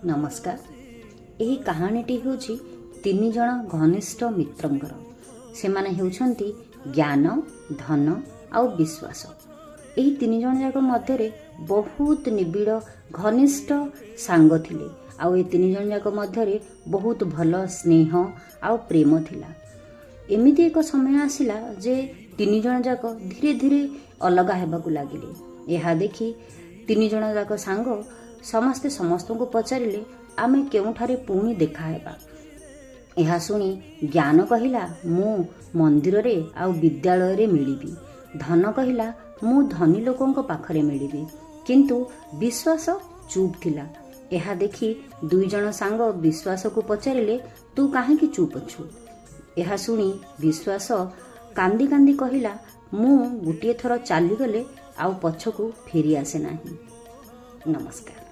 ନମସ୍କାର। ଏହି କାହାଣୀଟି ହେଉଛି ତିନି ଜଣ ଘନିଷ୍ଠ ମିତ୍ରଙ୍କର। ସେମାନେ ହେଉଛନ୍ତି ଜ୍ଞାନ, ଧନ ଆଉ ବିଶ୍ୱାସ। ଏହି ତିନି ଜଣ ଯାକ ମଧ୍ୟରେ ବହୁତ ନିବିଡ଼ ଘନିଷ୍ଠ ସାଙ୍ଗ ଥିଲେ ଆଉ ଏ ତିନି ଜଣ ଯାକ ମଧ୍ୟରେ ବହୁତ ଭଲ ସ୍ନେହ ଆଉ ପ୍ରେମ ଥିଲା। ଏମିତି ଏକ ସମୟ ଆସିଲା ଯେ ତିନି ଜଣ ଯାକ ଧୀରେ ଧୀରେ ଅଲଗା ହେବାକୁ ଲାଗିଲେ। ଏହା ଦେଖି ତିନି ଜଣ ଯାକ ସାଙ୍ଗ ସମସ୍ତେ ସମସ୍ତଙ୍କୁ ପଚାରିଲେ, ଆମେ କେଉଁଠାରେ ପୁଣି ଦେଖାହେବା? ଏହା ଶୁଣି ଜ୍ଞାନ କହିଲା, ମୁଁ ମନ୍ଦିରରେ ଆଉ ବିଦ୍ୟାଳୟରେ ମିଳିବି। ଧନ କହିଲା, ମୁଁ ଧନୀ ଲୋକଙ୍କ ପାଖରେ ମିଳିବି। କିନ୍ତୁ ବିଶ୍ୱାସ ଚୁପ୍ ଥିଲା। ଏହା ଦେଖି ଦୁଇ ଜଣ ସାଙ୍ଗ ବିଶ୍ୱାସକୁ ପଚାରିଲେ, ତୁ କାହିଁକି ଚୁପ୍ ଅଛୁ? ଏହା ଶୁଣି ବିଶ୍ୱାସ କାନ୍ଦି କାନ୍ଦି କହିଲା, ମୁଁ ଗୋଟିଏ ଥର ଚାଲିଗଲେ ଆଉ ପଛକୁ ଫେରି ଆସେ ନାହିଁ। ନମସ୍କାର।